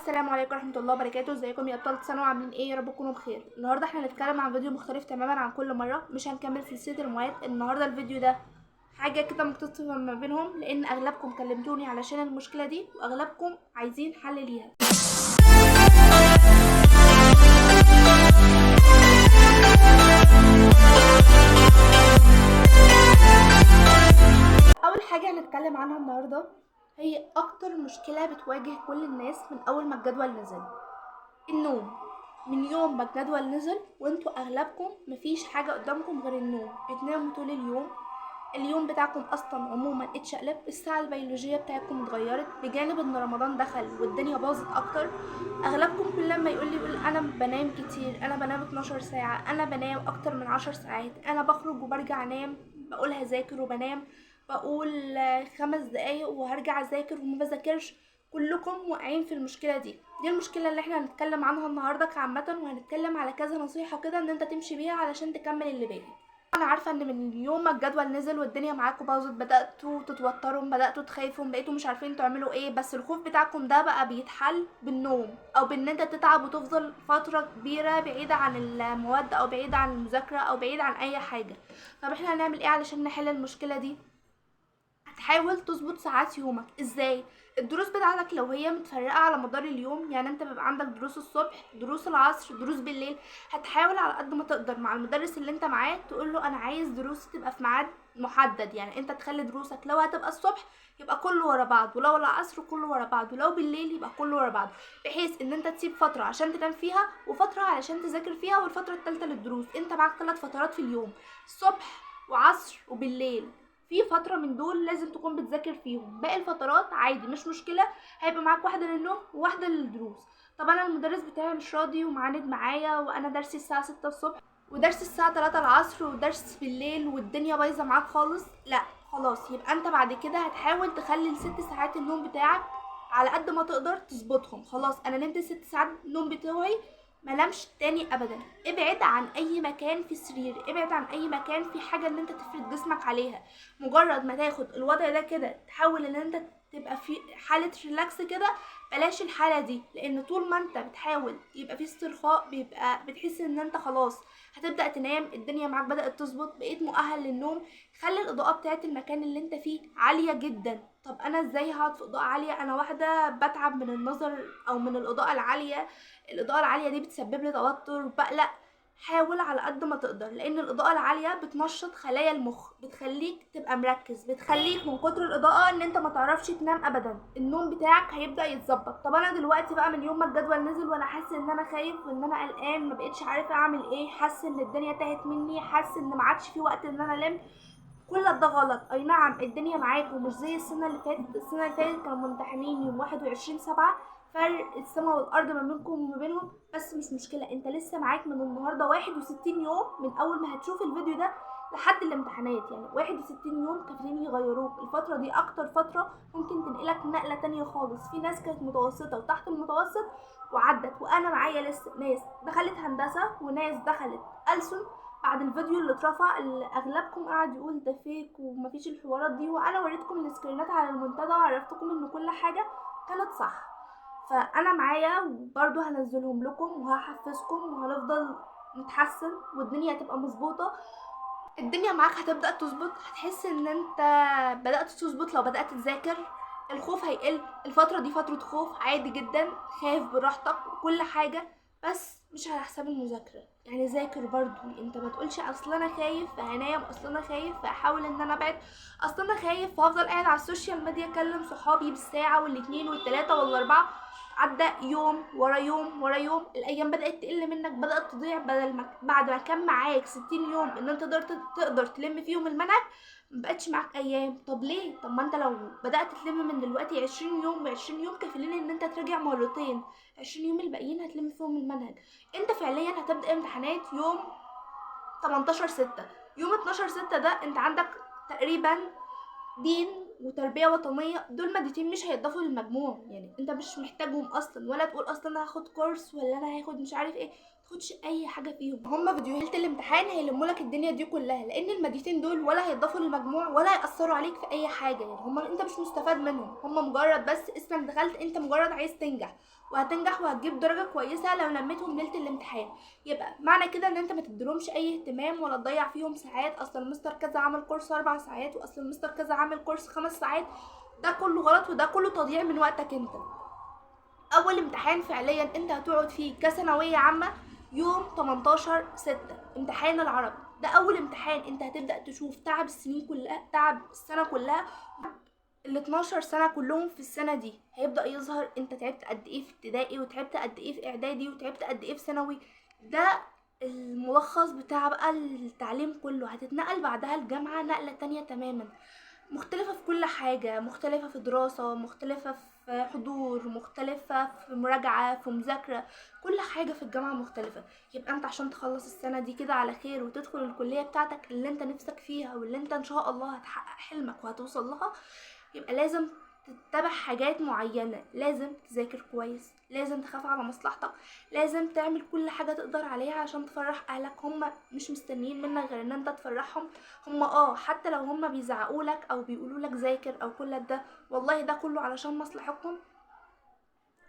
السلام عليكم ورحمة الله وبركاته. ازيكم يا ابطال ثانوي، عاملين ايه؟ يا رب تكونوا بخير. النهارده احنا هنتكلم عن فيديو مختلف تماما عن كل مرة، مش هنكمل سلسلة المواد. النهارده الفيديو ده حاجة كده مقتصرة ما بينهم، لان اغلبكم كلمتوني علشان المشكلة دي واغلبكم عايزين حل ليها. اول حاجة هنتكلم عنها النهارده هي اكتر مشكلة بتواجه كل الناس من اول ما الجدول نزل، النوم. من يوم ما الجدول نزل وانتوا اغلبكم مفيش حاجة قدامكم غير النوم، بتناموا طول اليوم. اليوم بتاعكم اصلا عموما اتشقلب، الساعة البيولوجية بتاعتكم اتغيرت، بجانب ان رمضان دخل والدنيا باظت اكتر. اغلبكم كل لما يقول لي يقول انا بنام كتير، انا بنام 12 ساعة، انا بنام اكتر من 10 ساعات، انا بخرج وبرجع انام، بقول هذاكر وبنام، بقول 5 دقايق وهرجع اذاكر وما بذاكرش. كلكم واقعين في المشكلة دي. دي المشكلة اللي احنا هنتكلم عنها النهارده كعامه، وهنتكلم على كذا نصيحة كده ان انت تمشي بيها علشان تكمل اللي باقي. انا عارفه ان من يوم ما الجدول نزل والدنيا معاكم باظت، بداتوا تتوتروا، بداتوا تخافوا، بقيتوا مش عارفين تعملوا ايه. بس الخوف بتاعكم ده بقى بيتحل بالنوم، او بان انت تتعب وتفضل فترة كبيرة بعيدة عن المواد او بعيدة عن المذاكرة او بعيدة عن اي حاجة. طب احنا هنعمل ايه علشان نحل المشكلة دي؟ هتحاول تظبط ساعات يومك. ازاي؟ الدروس بتاعتك لو هي متفرقة على مدار اليوم، يعني انت بيبقى عندك دروس الصبح، دروس العصر، دروس بالليل، هتحاول على قد ما تقدر مع المدرس اللي انت معاه تقول له انا عايز دروسي تبقى في ميعاد محدد. يعني انت تخلي دروسك لو هتبقى الصبح يبقى كله ورا بعض، ولو العصر كله ورا بعض، ولو بالليل يبقى كله ورا بعض، بحيث ان انت تسيب فترة عشان تنام فيها وفترة علشان تذاكر فيها، والفترة الثالثة للدروس. انت معاك 3 فترات في اليوم، الصبح وعصر وبالليل. في فترة من دول لازم تكون بتذاكر فيهم، باقي الفترات عادي مش مشكلة، هيبقى معاك واحدة للنوم وواحدة للدروس. طب انا المدرس بتاعي مش راضي ومعاند معايا، وانا درسي الساعة 6 الصبح ودرس الساعة 3 العصر ودرس بالليل والدنيا بايظة معاك خالص، لا خلاص، يبقى انت بعد كده هتحاول تخلي ال6 ساعات النوم بتاعك على قد ما تقدر تظبطهم. خلاص انا نمت 6 ساعات النوم بتوعي، ما نامش تاني ابدا. ابعد عن اي مكان في سرير، ابعد عن اي مكان في حاجة ان انت تفرد جسمك عليها. مجرد ما تاخد الوضع ده كده تحاول ان انت تبقى في حاله relax كده، بلاش الحالة دي، لان طول ما انت بتحاول يبقى في استرخاء بيبقى بتحس ان انت خلاص هتبدا تنام، الدنيا معاك بدات تظبط، بقيت مؤهل للنوم. خلي الاضاءة بتاعه المكان اللي انت فيه عالية جدا. طب انا ازاي هقعد في اضاءه عالية؟ انا واحدة بتعب من النظر او من الاضاءة العالية، الاضاءة العالية دي بتسبب لي توتر بقلق. حاول على قد ما تقدر، لان الاضاءة العالية بتنشط خلايا المخ، بتخليك تبقى مركز، بتخليك من كتر الاضاءة ان انت ما تعرفش تنام ابدا، النوم بتاعك هيبدا يتظبط. طب انا دلوقتي بقى من يوم ما الجدول نزل وانا حاسه ان انا خايف وان انا قلقان، ما بقتش عارفه اعمل ايه، حاسه ان الدنيا تاهت مني، حاسه ان ما عادش في وقت ان انا الم، كل ده غلط. اي نعم الدنيا معاك ومش زي السنة اللي فاتت. السنة اللي فاتت كانوا ممتحنين يوم 21/7، فرق السما والارض ما بينكم وما بينهم، بس مش مشكلة، انت لسه معاك من النهارده 61 يوم من اول ما هتشوف الفيديو ده لحد الامتحانات، يعني 61 يوم كافيين يغيروك. الفترة دي اكتر فترة ممكن تنقلك نقله تانية خالص. في ناس كانت متوسطه وتحت المتوسط وعدت، وانا معايا لسه ناس دخلت هندسة وناس دخلت ألسن بعد الفيديو اللي اترفع، اللي اغلبكم قعد يقول ده فيك ومفيش الحوارات دي، وانا وريتكم السكرينات على المنتدى وعرفتكم ان كل حاجة كانت صح. فانا معايا وبرضو هنزلهم لكم وهحفزكم وهنفضل نتحسن والدنيا هتبقى مظبوطة. الدنيا معاك هتبدا تظبط، هتحس ان انت بدات تظبط لو بدات تذاكر، الخوف هيقل. الفترة دي فترة خوف عادي جدا، خاف براحتك وكل حاجة، بس مش على حساب المذاكرة. يعني ذاكر برضو، انت ما تقولش اصل انا خايف فهنام، اصل انا خايف فاحاول ان انا ابعد، اصل انا خايف فهفضل قاعد على ال social media اكلم صحابي بالساعة والاثنين والثلاثة والاربعة. عدى يوم ورا يوم ورا يوم، الايام بدات تقل منك، بدات تضيع. بدل ما بعد ما كان معاك 60 يوم ان انت تقدر تلم فيهم المنهج، مبقتش معاك ايام. طب ليه؟ طب ما انت لو بدات تلم من دلوقتي 20 يوم و20 يوم كافيين ان انت تراجع مرتين، 20 يوم الباقيين هتلم فيهم المنهج. انت فعليا هتبدا امتحانات يوم 18/6، يوم 12/6 ده انت عندك تقريبا دين وتربيه وطنية، دول مادتين مش هيضافوا للمجموع، يعني انت مش محتاجهم اصلا، ولا تقول اصلا انا هاخد كورس ولا انا هاخد مش عارف ايه. تاخدش اي حاجة فيهم. هما فيديوهات الامتحان هيلموا لك الدنيا دي كلها، لان المادتين دول ولا هيضافوا للمجموع ولا هيأثروا عليك في اي حاجة، يعني هما انت مش مستفاد منهم، هما مجرد بس اسمك دخلت، انت مجرد عايز تنجح وهتنجح وهتجيب درجه كويسة لو لميتهم ليلة الامتحان. يبقى معنى كده ان انت ما تديلهمش اي اهتمام ولا تضيع فيهم ساعات. اصل المستر كذا عمل كورس 4 ساعات، واصل المستر كذا عمل كورس 5 ساعات، ده كله غلط وده كله تضييع من وقتك. انت اول امتحان فعليا انت هتقعد فيه كثانويه عامة يوم 18/6، امتحان العربي. ده اول امتحان انت هتبدا تشوف تعب السنين كلها، تعب السنة كلها، ال 12 سنة كلهم في السنة دي هيبدا يظهر انت تعبت قد ايه في ابتدائي، وتعبت قد ايه في اعدادي، وتعبت قد ايه في ثانوي. ده الملخص بتاع بقى التعليم كله. هتتنقل بعدها الجامعة نقله تانية تماما، مختلفة في كل حاجة، مختلفة في دراسة، مختلفة في حضور، مختلفة في مراجعة، في مذاكرة، كل حاجة في الجامعة مختلفة. يبقى انت عشان تخلص السنة دي كده على خير وتدخل الكلية بتاعتك اللي انت نفسك فيها واللي انت ان شاء الله هتحقق حلمك وهتوصل لها، يبقى لازم تتبع حاجات معينة، لازم تذاكر كويس، لازم تخاف على مصلحتك، لازم تعمل كل حاجة تقدر عليها عشان تفرح اهلك. هم مش مستنيين منك غير ان انت تفرحهم. هم حتى لو هم بيزعقولك او بيقولولك ذاكر او كل ده، والله ده كله علشان مصلحتكم،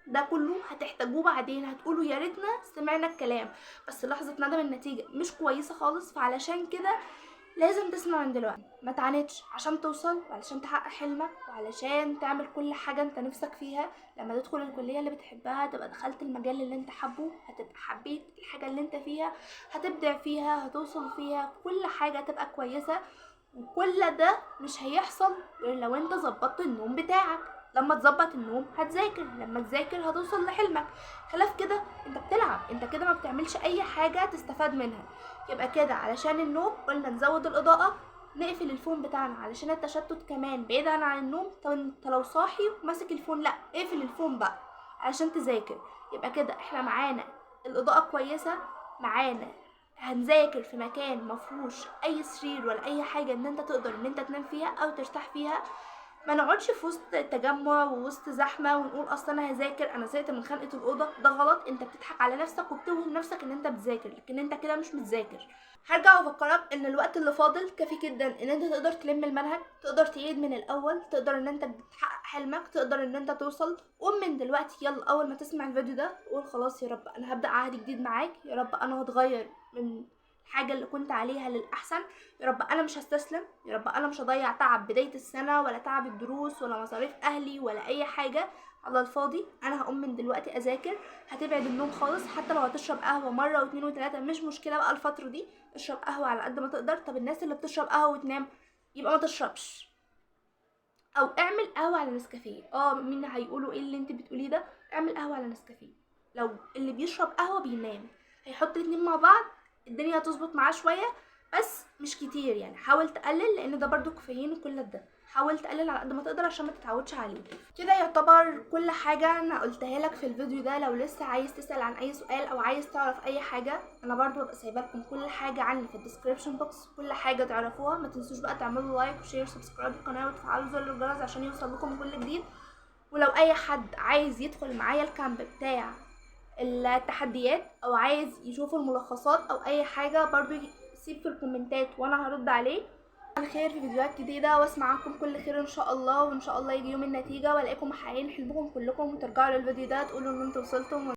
ده كله هتحتاجوه بعدين، هتقولوا يا ريتنا سمعنا الكلام، بس لحظة ندم النتيجة مش كويسة خالص. فعلشان كده لازم تسمع من دلوقتي، ما تعاندش عشان توصل وعلشان تحقق حلمك وعلشان تعمل كل حاجة انت نفسك فيها. لما تدخل الكلية اللي بتحبها تبقى دخلت المجال اللي انت حابة، هتبقى حبيت الحاجة اللي انت فيها، هتبدع فيها، هتوصل فيها، كل حاجة هتبقى كويسة. وكل ده مش هيحصل غير لو انت ظبطت النوم بتاعك. لما تظبط النوم هتذاكر، لما تذاكر هتوصل لحلمك. خلاف كده انت بتلعب، انت كده ما بتعملش اي حاجة تستفاد منها. يبقى كده علشان النوم قلنا نزود الاضاءة، نقفل ال phone بتاعنا علشان التشتت كمان بعيدا عن النوم. طب انت لو صاحي وماسك ال phone، لا اقفل ال phone بقى علشان تذاكر. يبقى كده احنا معانا الاضاءة كويسة، معانا هنذاكر في مكان مفهوش اي سرير ولا اي حاجة ان انت تقدر ان انت تنام فيها او ترتاح فيها. ما نقعدش في وسط تجمع ووسط زحمة ونقول اصل انا هذاكر، انا زهقت من خنقه الاوضة. ده غلط، انت بتضحك على نفسك وبتوهم نفسك ان انت بتذاكر، لكن انت كده مش بتذاكر. هرجع وافكرك ان الوقت اللي فاضل كافي جدا ان انت تقدر تلم المنهج، تقدر تعيد من الاول، تقدر ان انت تحقق حلمك، تقدر ان انت توصل. قوم من دلوقتي، يلا اول ما تسمع الفيديو ده قول خلاص يا رب انا هبدا عهد جديد معاك، يا رب انا هتغير من الحاجة اللي كنت عليها للأحسن، يا رب أنا مش هستسلم، يا رب أنا مش هضيع تعب بداية السنة ولا تعب الدروس ولا مصاريف أهلي ولا أي حاجة على الفاضي. أنا هقوم من دلوقتي أذاكر. هتبعد النوم خالص، حتى لو هتشرب قهوة مرة واتنين وتلاتة مش مشكلة بقى الفترة دي، اشرب قهوة على قد ما تقدر. طب الناس اللي بتشرب قهوة وتنام يبقى ما تشربش، أو اعمل قهوة على نسكافيه. مين هيقولوا ايه اللي انت بتقوليه ده؟ اعمل قهوة على نسكافيه. لو اللي بيشرب قهوة بينام هيحط الاتنين مع بعض، الدنيا هتظبط معاه شوية، بس مش كتير يعني، حاول تقلل لان ده برضو كافيين وكل ده، حاول تقلل على قد ما تقدر عشان ما تتعودش عليه. كده يعتبر كل حاجة انا قلتها لك في الفيديو ده. لو لسه عايز تسال عن اي سؤال او عايز تعرف اي حاجة، انا برضو ببقى سايبه لكم كل حاجة عني في ال description box، كل حاجة تعرفوها. ما تنسوش بقى تعملوا like و share و subscribe للقناة وتفعلوا زر الجرس عشان يوصل لكم كل جديد. ولو اي حد عايز يدخل معايا ال camp بتاع التحديات او عايز يشوف الملخصات او اي حاجة برضو سيب في الكومنتات وانا هرد عليه. على خير في فيديوهات جديدة، واسمع عنكم كل خير ان شاء الله. وان شاء الله يجي يوم النتيجة والاقيكم محققين حلمكم كلكم، وترجعوا للفيديو ده تقولوا ان انتوا وصلتم.